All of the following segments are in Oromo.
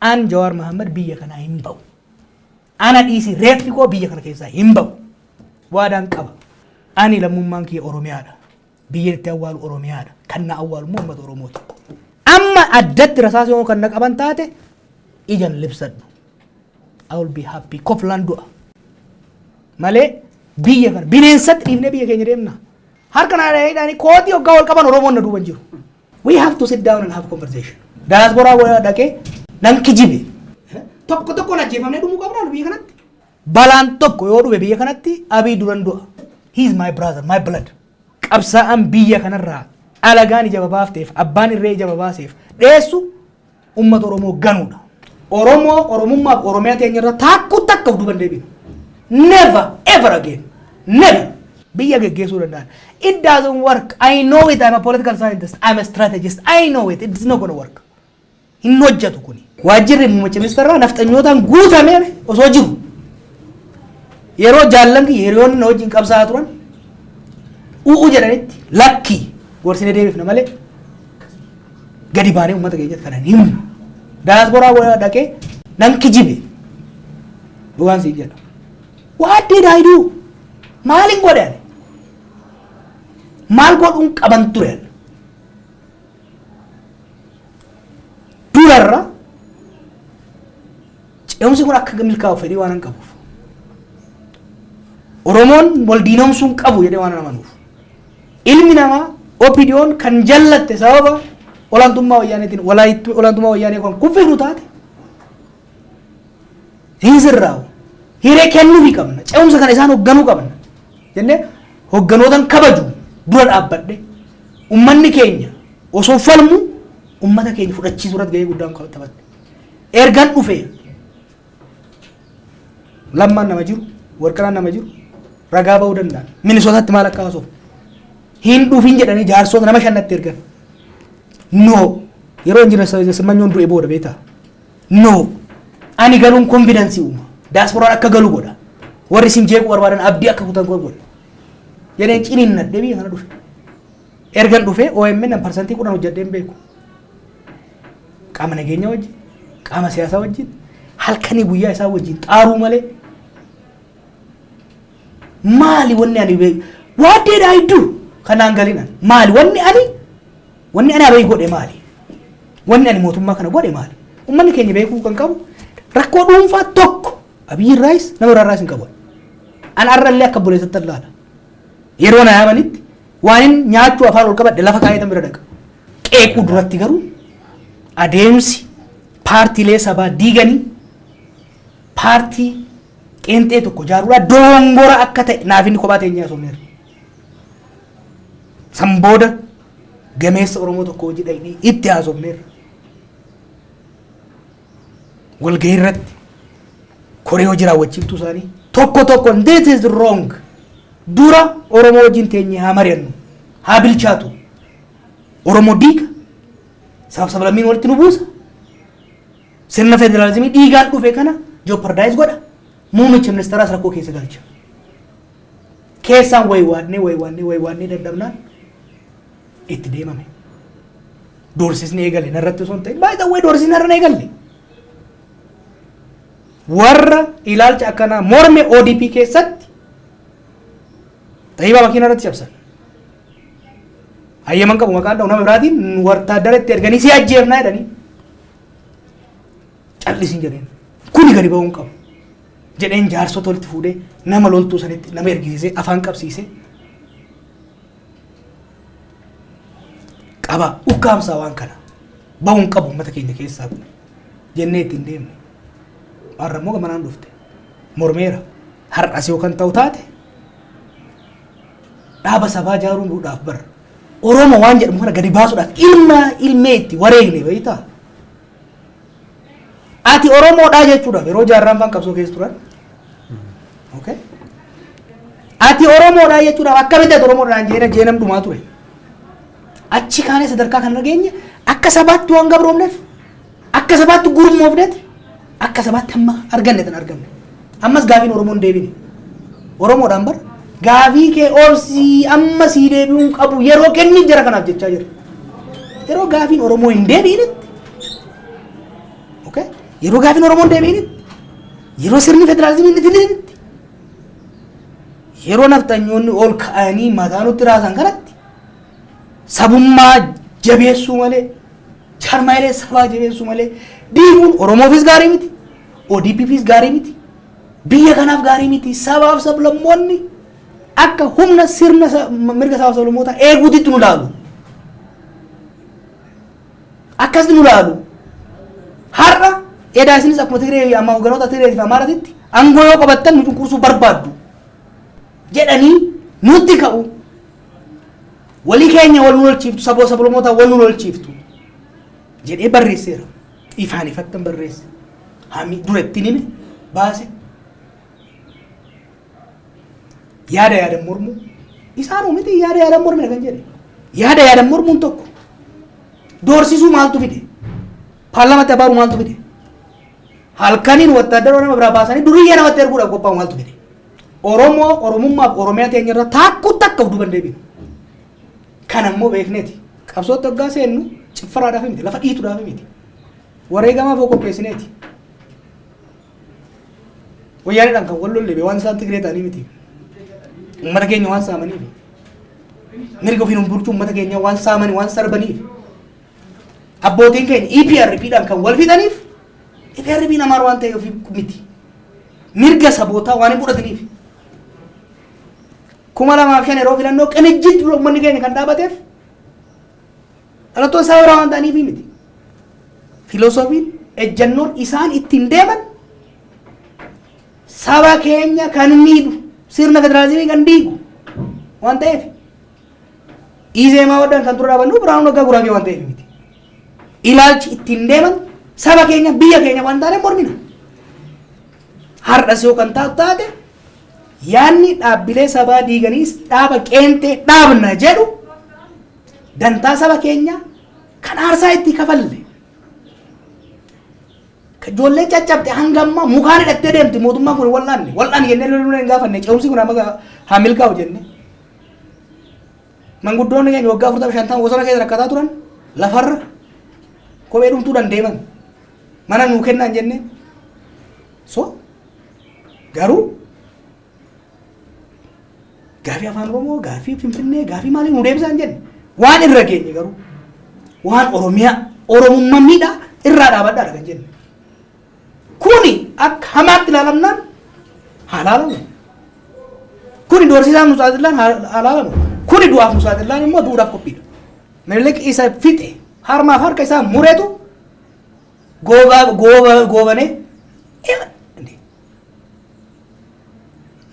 An Jawaar Mahammad biyya kanaa hin ba'u. Ana dhiisi, reeffi koo biyya kana keessaa hin ba'u. Waadaan qaba. Ani lammummaan kiyya Oromiyaadha. Biyya itti awwaalu Oromiyaadha. Kan na awwaalu immoo uummata Oromooti. Amma addatti rasaasa yoo kan na qaban taate ijan libsadhu. I will be happy. Koflaan du'a. Malee biyya kana bineensatti dhiifnee biyya keenya deemna. Harka naa dhahanii kootii hoggaa wal qaban Oromoon na duuba hin jiru. We have to sit down and have conversation. Diaspora dhaqee nan kijibe. Tokko tokkoon ajjeefamnee dhumuu qabnaa biyya kanatti. Balaan tokko yoo dhufe biyya kanatti, Abiy duran du'a. He is my brother, my blood. Qabsaa'aan biyya kanarraa alagaan ija babaafteef, abbaan irree ija babaaseef dheessu uummata Oromoo ganuudha. Oromoo, Oromummaaf Oromiyaa teenya irra taakkuu takka of duuba hin deebinu. Never ever again. Never. Biyya geggeessuu danda'an. It doesn't work. I know it. I'm a political scientist. I'm a strategist. I know it. It's not gonna work. Hin hojjetu kuni. Waajjirri muummicha ministeeraa nafxanyootaan guutamee osoo jiru, yeroo jaallan kiyya, hiriyoonni na wajjin qabsaa'aa turan u'u jedhanitti, lakkii, gorsinee deebifna malee gadi baanee uummata keenyatti kana hin himnu. Daasporaa dhaqee nan kijibe. Dhugaan siin jedha. What did I do? Maalin godhe ani? Maal godhuun qaban ture ani? Durarra ce'umsi kun akka milkaa'u fedhii waan hin qabuuf. Oromoon wal diinomsuu hin qabu jedhee waan amanuuf. Ilmi namaa OPDOn kan jallatte sababa olaantummaa wayyaaneetiin olaantummaa wayyaanee kan kuffifnu taate hin sirraa'u. Hiree kennuufii qabna. Ce'umsa kana isaan hoogganuu qabna. Jennee hogganootan kabaju dura dhaabbadhe, ummanni keenya osoo falmu ummata keenya fudhachiisuu irratti gahee guddaan taphadhe. Ergan dhufe Lammaan nama jiru, Warqinaan nama jiru, ragaa ba'uu danda'an. Minisootatti maal akka haasofnu. Hin dhufin jedhanii jaarsoota nama shannatti ergan. No. Yeroo injinar Simmanyoon du'e booda beektaa? No. Ani galuun confidence uuma. Daasporaan akka galu godha. Warri isin jeequu barbaadan abdii akka kutan godha. Jedheen ciniinnadhee biyya kana dhufe. Ergan dhufee OMN 10% hojjedhee hin beeku. Qaama nageenya wajjin, qaama siyaasaa wajjin, halkanii guyyaa isaa wajjin xaaruu malee maali wanni ani beeku? What did I do? Kanaan galinan maali wanni ani Abiy godhe maali? Wanni ani mootummaa kana godhe maali? Uummanni keenya beekuu kan qabu rakkoo dhuunfaa tokko Abiy irraayis nama biraarraas hin qabu. An arrallee akka obboleessatti ilaala. Yeroo na yaamanitti waan inni nyaachuu afaan ol qabadhe lafa kaa'eetan bira dhaqa. Qeequu duratti garuu adeemsi paartiilee sabaa diiganii paartii qeenxee tokko ijaaruudhaa dogongora akka ta'e naaf inni kophaa teenyee haasofneerra. San booda gameessa Oromoo tokko hojii dhaqnee itti haasofneerra. Walgahii irratti koree hojii raawwachiiftuu isaanii tokko tokko, this is wrong. Dura Oromoo wajjin teenyee haa mari'annu, haa bilchaatu. Oromoo diiga, sabaaf sablammiin walitti nu buusa. Sirna federaalizimii dhiigaan dhufe kana jeopardize godha. Muummicha ministeeraas rakkoo keessa galcha. Keessaan waywaannee waywaannee waywaannee dadhabnaan itti deemame. Doorsisni eegale narratti osoo hin ta'in, baay'ee way, doorsisni narra eegalle. Warra ilaalcha akkanaa morme ODP keessatti xayyibaa makiinaa irratti cabsan. Hayyaman qabu maqaan dha'u, nama biraatiin wartaaddara itti erganii si ajjeefnaa jedhanii, callisin jedheen. Kuni gadi ba'uu hin qabu. Jedheen jaarsota walitti fuudhee nama loltuu sanitti nama ergisiisee afaan qabsiisee, qaba ukkaamsaa, waan kana ba'uu hin qabu uummata keenya keessaa kun jennee ittiin deemne. Har'a immoo gamanaan dhufte. Mormeera. Har'as yoo kan ta'u taate dhaaba sabaa ijaaruun duudhaaf bara. Oromoo waan jedhamu kana gadi baasuudhaaf ilma ilmee itti wareegne beektaa? Ati Oromoodhaa jechuudhaaf yeroo jaarraan faan qabsoo keessa turan. Okay. Ati Oromoodhaa jechuudhaaf akkamitti ati Oromoodhaan jeena jeenam dhumaa ture. Achi kaanee sadarkaa kana geenye, akka sabaatti waan gabroomneef, akka sabaatti gurmoofneet, akka sabaatti hamma arganne tan arganne. Ammas gaafiin Oromoon deebine. Oromoodhaan bar gaafii kee obsii, amma sii deebi'uun qabu, yeroo kenniif jara kanaaf jechaa jira. Yeroo gaafiin Oromoo hin deebi'inetti. Okay? Yeroo gaafiin Oromoon deebi'initti, yeroo sirni federaalizimii inni fidinitti, yeroo nafxanyoonni ol ka'anii mataa nutti raasan kanatti sabummaa jabeessuu malee, jaarmaayilee sabaa jabeessuu malee diiguun Oromoofis gaarii miti, ODPfis gaarii miti, biyya kanaaf gaarii miti. Sabaaf sablammoonni akka humna sirna mirga sabaaf sablammootaa eeguutitti nu laalu. Akkas nu laalu. Har'a edaa isinis akkuma Tigree amma hogganoota Tigree fi Amaaratitti aangoo yoo qabattan nu cunqursuu barbaaddu jedhanii nutti ka'u. Walii keenya wal nu lolchiiftu, saboo sablammoota wal nu lolchiiftu jedhee barreesseera. Ifaan ifattan barreesse. Hami dura ittiin hime baase. Yaada yaadan mormuu isaanuu miti, yaada yaadan mormina kan jedhe. Yaada yaadan mormuun tokko. Doorsisuu maaltu fide? Paarlaamaatti abaaruu maaltu fide? Halkaniin wattaaddaroo nama biraa baasanii duriyyee namatti erguudhaaf qophaa'u maaltu fide? Oromoo, Oromummaaf Oromiyaa teenya irra taakkuu takka of duuba hin deebinu. Kan ammoo beekneeti. Qabsootti hoggaa seennu ciffaraadhaaf miti, lafa dhiituudhaaf miti. Wareegamaaf of qopheessineeti. Wayyaaneedhaan kan wal lolle waan isaan Tigree ta'anii miti. Uummata keenya waan saamaniif. Mirga ofiin bulchuu uummata keenya waan saamanii, waan sarbaniif. Abbootiin keenya EPRP-dhaan kan wal fixaniif EPRP namaa waan ta'eef miti. Mirga sabootaa waan hin fudhataniif. 2005 yeroo filannoo Qinijjitti dura uummanni keenya kan dhaabateef dhalattoota saba biraa waan ta'aniif miti. Filoosofiin, ejjannoon isaan ittiin deeman saba keenya kan miidhu, sirna federaalizimii kan diigu waan ta'eef. Izeemaa waddaan kan dura dhaabannu Birhaanuu Naggaa Guraagee waan ta'eef miti. Ilaalchi ittiin deeman saba keenya, biyya keenya waan taaneef mormina. Har'as yoo kan taatu taate, yaadni dhaabbilee sabaa diiganii dhaaba qeentee dhaabna jedhu dantaa saba keenya kan aarsaa itti kafalle. Kan ijoolleen caccabte hanga ammaa mukaan hidhattee deemti. Mootummaan kun wal'aanne wal'aanne jennee loluu hin gaafanne, ce'umsi kun amma haa milkaa'u jenne. Manguddoonni keenya waggaa 40, 50 bosona keessa rakkataa turan, lafarra kophee dhumtuudhaan deeman, mana nuu kennaan jenne. So garuu gaafii Afaan Oromoo, gaafii Finfinnee, gaafii maalii nuu deebisaa hin jenne. Waan irra geenye garuu waan Oromiyaa, Oromummaa miidhaa irraa dhaabadhaadha kan jenne. Kuni akka hamaatti ilaalamnaan haa ilaalamu. Kuni doorsisaaf nu saaxilaan haa ilaalamu. Kuni du'aaf nu saaxilaan immoo du'uudhaaf qophiidha. Minilik isa fixe, harmaaf harka isaa muretu goobaa gooba goobanee.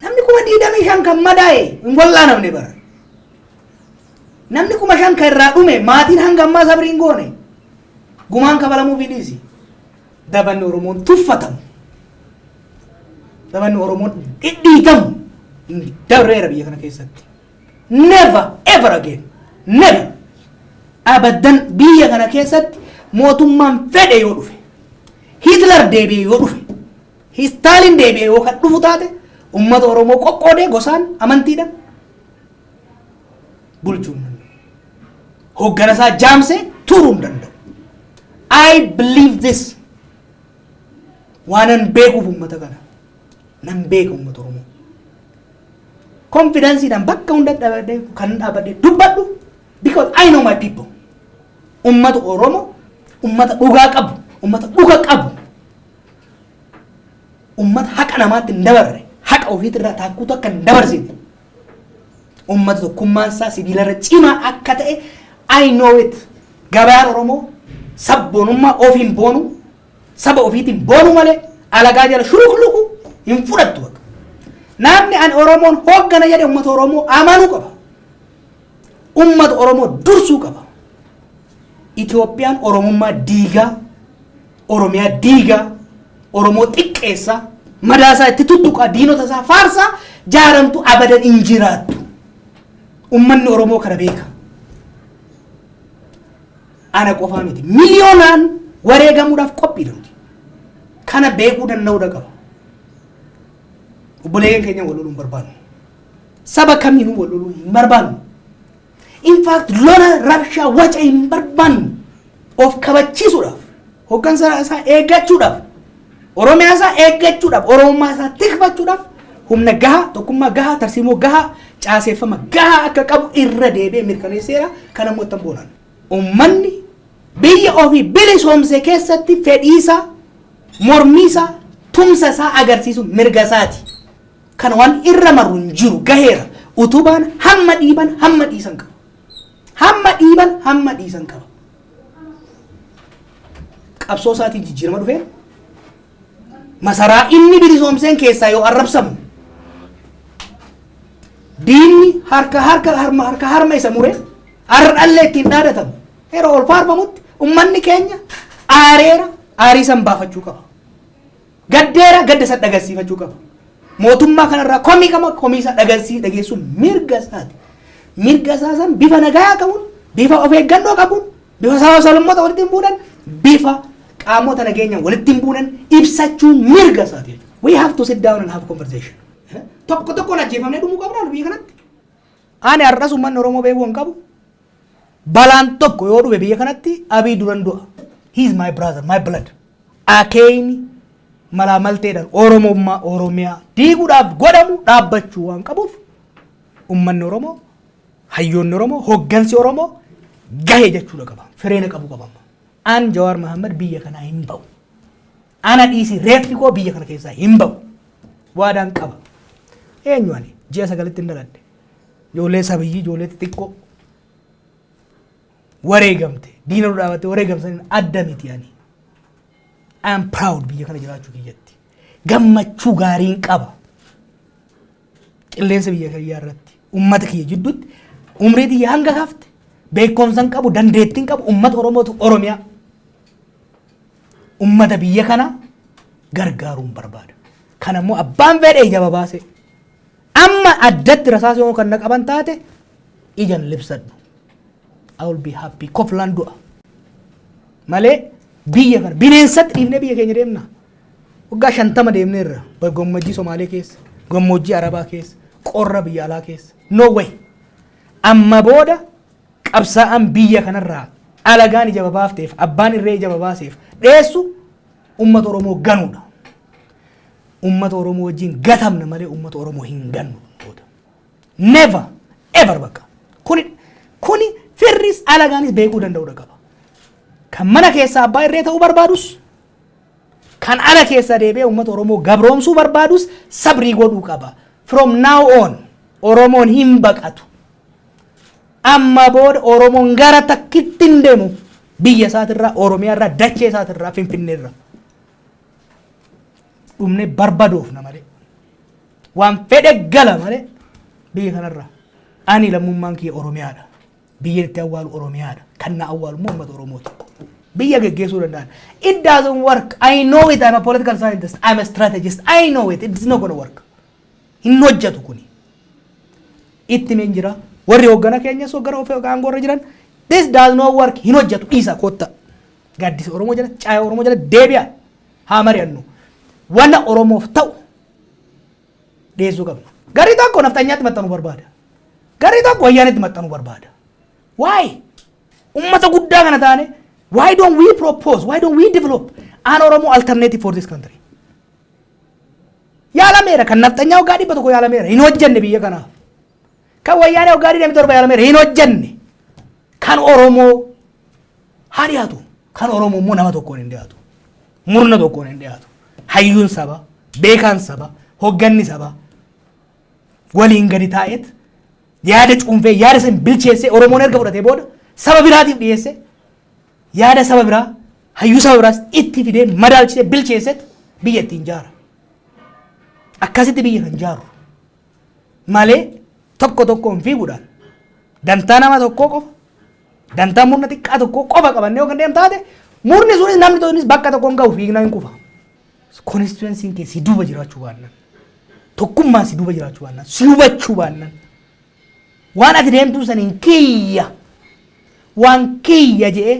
Namni 25,000 kan madaa'e hin wal'aanamne bara. Namni 5,000 kan irraa dhume, maatiin hanga ammaa sabrii hin goone. Gumaan kafalamuu fi dhiisi. Dabanni Oromoon tuffatamu. Dabanni Oromoon dhidhiitamu dabreera biyya kana keessatti. Never ever again. Never. Abadan biyya kana keessatti mootummaan fedhe yoo dhufe, Hitler deebi'e yoo dhufe, Stalin deebi'e yoo kan dhufu taate, uummata Oromoo qoqqoodee gosaan, amantiidhaan bulchuu hin danda'u. Hoggana isaa jaamsee turuu hin danda'u. I believe this. Waanan beekuuf uummata kana. Nan beeka uummata Oromoo. Confidenceiidhaan bakka hunda dhaabadhee kan dhaabadhee dubbadhu because I know my people. Uummata Oromoo uummata dhugaa qabu, uummata dhuga qabu, uummata haqa namaatti hin dabarre, haqa ofiitirraa taakkuutu akka hin dabarsine, uummata tokkummaan isaa sibiilarra cimaa akka ta'e I know it. Gabayaan Oromoo sabboonummaa ofiin boonu, saba ofiitiin boonu malee alagaa jala shurukluku hin fudhattu bakka. Namni ani Oromoon hooggana jedhe uummata Oromoo amanuu qaba. Uummata Oromoo dursuu qaba. Itoophiyaan Oromummaa diigaa, Oromiyaa diigaa, Oromoo xiqqeessaa, madaasaa itti tuttuqaa, diinota isaa faarsaa jaaramtu abadan hin jiraattu. Uummanni Oromoo kana beeka. Ana qofaa miti. Miliyoonaan wareegamuudhaaf qophiidha nuti. Kana beekuu danda'uudha qaba. Obboleeyyan keenya wal loluu hin barbaannu. Saba kamiinuu wal loluu hin barbaannu. In fact, lola, rabshaa, waca hin barbaannu. Of kabachiisuudhaaf. Hooggansa isaa eeggachuudhaaf, Oromiyaa isaa eeggachuudhaaf, Oromummaa isaa tikfachuudhaaf humna gahaa, tokkummaa gahaa, tarsiimoo gahaa, caaseeffama gahaa akka qabu irra deebi'ee mirkaneesseera. Kan ammoo ittiin boonan. Uummanni biyya ofii bilisoomse keessatti fedhiisaa, mormiisaa, tumsa isaa agarsiisu mirga isaati. Kan waan irra maru hin jiru, gaheera. Utubaan hamma dhiiban hamma dhiisan qaba. Hamma dhiiban hamma dhiisan qaba. Qabsoo isaatiin jijjiirama dhufee masaraa inni bilisoomseen keessaa yoo arrabsamu, diinni harka harka harma harka harma isa mure har'allee ittiin dhaadatamu yeroo ol faarfamutti, ummanni keenya aareera, aarii san baafachuu qaba. Gaddeera, gadda isa dhagarsiifachuu qaba. Mootummaa kanarraa komii qaba, komii isaa dhageessuun mirga isaati. Mirga isaa san bifa nagaa qabuun, bifa of eeggannoo qabuun, bifa saba sablammoota walitti hin buunan, bifa qaamota nageenyaan walitti hin buunan ibsachuun mirga isaati jechuudha. We have to sit down and have conversation. Tokko tokkoon ajjeefamnee dhumuu qabnaa biyya kanatti. Ani har'as uummanni Oromoo beekuu hin qabu. Balaan tokko yoo dhufe biyya kanatti, Abiy duran du'a. He is my brother, my blood. Akeeyni malaa malteedhaan Oromummaa Oromiyaa diiguudhaaf godhamu dhaabbachuu waan qabuuf, uummanni Oromoo, hayyoonni Oromoo, hoggansi Oromoo gahe jechuudha qaba. Fireena qabu qaba. An Jawaar Mahammad biyya kanaa hin ba'u. Ana dhiisi, reeffi koo biyya kana keessaa hin ba'u. Waadaan qaba. Eenyu ani? Ji'a 9tti hin dhaladhe. Ijoollee sabiyyii, ijoollee xixiqqoo wareegamte, diina nu dhaabatte wareegamsaniin adda miti ani. I am proud biyya kana jiraachuu kiyyatti. Gammachuu gaariin qaba. Qilleensa biyya kiyyaa irratti, ummata kiyya jidduutti, umrii tiyya hanga hafte, beekumsa qabu, dandeettiin qabu, ummata Oromootu Oromiyaa. Ummata biyya kana gargaaruun barbaada. Kana immoo abbaan fedhe ija babaase. Amma addatti rasaasa yoo kan na qaban taate, ijan libsadhu. I will be happy. Koflaan du'a. Malee biyya kana bineensatti dhiifnee biyya keenya deemna. Waggaa 50 deemneerra, gammoojjii Somaalee keessa, gammoojjii Arabaa keessa, qorra biyya alaa keessa. No way. Amma booda qabsaa'aan biyya kanarraa alagaan ija babaafteef, abbaan irree ija babaaseef dheessu ummata Oromoo ganuudha. Ummata Oromoo wajjin gatamna malee ummata Oromoo hin gannu booda. Never ever bakka. Kuni firris alagaanis beekuu danda'uudha qaba. Kan mana keessaa abbaa irree ta'uu barbaadus, kan ala keessa deebi'ee uummata Oromoo gabroomsuu barbaadus sabrii godhuu qaba. From now on Oromoon hin baqatu. Amma booda Oromoon gara takkitti hin deemu, biyya isaatirraa, Oromiyaa irraa, dachee isaatirraa, Finfinnee irraa. Dhumne barbadoofna malee. Waan fedhe gala malee biyya kanarraa. Ani lammummaan kiyya Oromiyaadha. Biyya itti awwaalu Oromiyaadha. Kan na awwaalu immoo uummata Oromooti. Biyya geggeessuu danda'an. It doesn't work. I know it. I'm a political scientist. I'm a strategist. I know it. It's not gonna work. Hin hojjetu kuni. Itti meen jira. Warri hoggana keenyas, hoggana ofii aangoo irra jiran, this does not work. Hin hojjetu, dhiisa, kotta. Gaaddisa Oromoo jala, caaya Oromoo jala deebi'a. Haa mari'annu. Wanna Oromoof ta'u dhiyeessuu qabna. Garii tokko nafxanyaatti maxxanuu barbaada. Garii tokko wayyaanitti maxxanuu barbaada. Why? Ummata guddaa kana taane, why don't we propose? Why don't we develop an Oromo alternative for this country? Yaalameera. Kan nafxanyaa waggaa 100 yaalameera, hin hojjenne biyya kanaaf. Kan wayyaanee waggaa 27 yaalameera, hin hojjenne. Kan Oromoo haa dhiyaatu. Kan Oromoo immoo nama tokkoon hin dhiyaatu. Murna tokkoon hin dhiyaatu. Hayyuun saba, beekaan saba, hogganni saba waliin gadi taa'eet yaada cuunfee, yaada san bilcheessee, Oromoon erga fudhatee booda saba biraatiif dhiyeesse, yaada saba biraa, hayyuu saba biraas itti fidee, madaalchisee, bilcheesseet biyya ittiin jaara. Akkasitti biyya kan jaaru malee, tokko tokkoon fiiguudhaan dantaa nama tokkoo qofa, dantaa murna xiqqaa tokkoo qofa qabannee yoo kan deemu taate, murni sunis, namni sunis bakka tokkoon gahu, fiignaa hin kufa. Constituency kee si duuba jiraachuu baannaan, tokkummaan si duuba jiraachuu baannaan, si hubachuu baannaan, waan ati deemtuu saniin kiyya, waan kiyya je'ee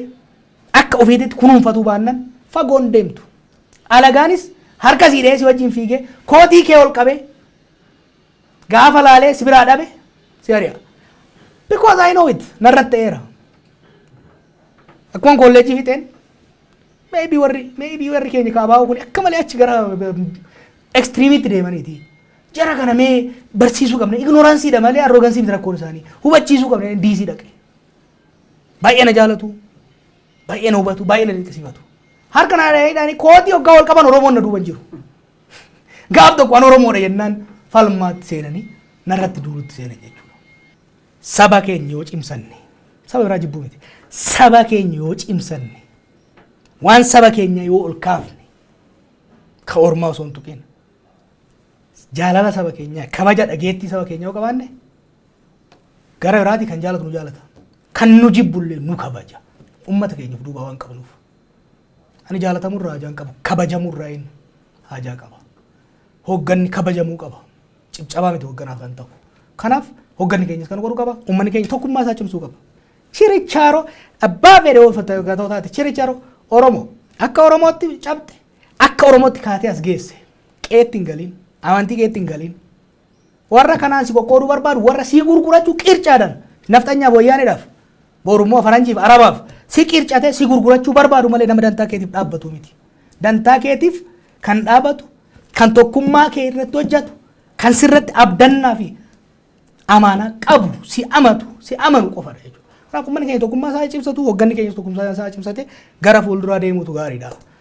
akka ofiititti kunuunfatuu baannaan, fagoon deemtu. Alagaanis harka sii dhahee si wajjin fiigee kootii kee ol qabee gaafa laalee si biraa dhabe si ari'a. Because I know it, narratti ta'eera. Akkuma kolleejjii fixeen Maybe warri keenya kaabaa kun akka malee achi gara extremeitti deemaniiti. Jara kana mee barsiisuu qabna. Ignoranceiidha malee arrogance miti rakkoon isaanii. Hubachiisuu qabna. DC dhaqe. Baay'ee na jaalatu. Baay'ee na hubatu. Baay'ee na dinqisiifatu. Harka naa dhahanii kootii hoggaa wal qaban Oromoon na duuban jiru. Gaaf tokko an Oromoodha jennaan falmaatti seenanii narratti duulutti seenan jechuudha. Saba keenya yoo cimsanne, saba biraa jibbuu miti. Saba keenya yoo cimsanne, waan saba keenya yoo ol kaafne, ka ormaa osoo hin tuqin, jaalala saba keenyaa, kabaja dhageettii saba keenyaa yoo qabaanne, gara biraati kan jaalatu nu jaalata. Kan nu jibbullee nu kabaja. Ummata keenyaaf duuba waan qabnuuf. Ani jaalatamurraa hajaa hin qabu. Kabajamurraa hin hajaa qaba. Hoogganni kabajamuu qaba. Cibcabaa miti hoogganaaf kan ta'u. Kanaaf hoogganni keenyas kan godhuu qaba. Uummanni keenya tokkummaa isaa cimsuu qaba. Chirichaaroo abbaa fedhe oolfatta taate, chirichaaroo Oromoo akka Oromootti cabxe, akka Oromootti kaatee as geesse, qeetti hin galiin, amantii keetti hin galiin. Warra kanaan si qoqqooduu barbaadu, warra si gurgurachuu qircaadhaan nafxanyaaf, wayyaaneedhaaf, borummoo faranjiif, arabaaf si qircatee si gurgurachuu barbaadu malee nama dantaa keetiif dhaabbatu miti. Dantaa keetiif kan dhaabbatu, kan tokkummaa kee irratti hojjetu, kan sirratti abdannaa fi amaanaa qabu, si amatu, si amanu qofadha jechuudha. Kanaaf uummanni keenya tokkummaa isaa cimsatu, hoogganni keenya tokkummaa isaa cimsate gara fuulduraa deemuutu gaariidha.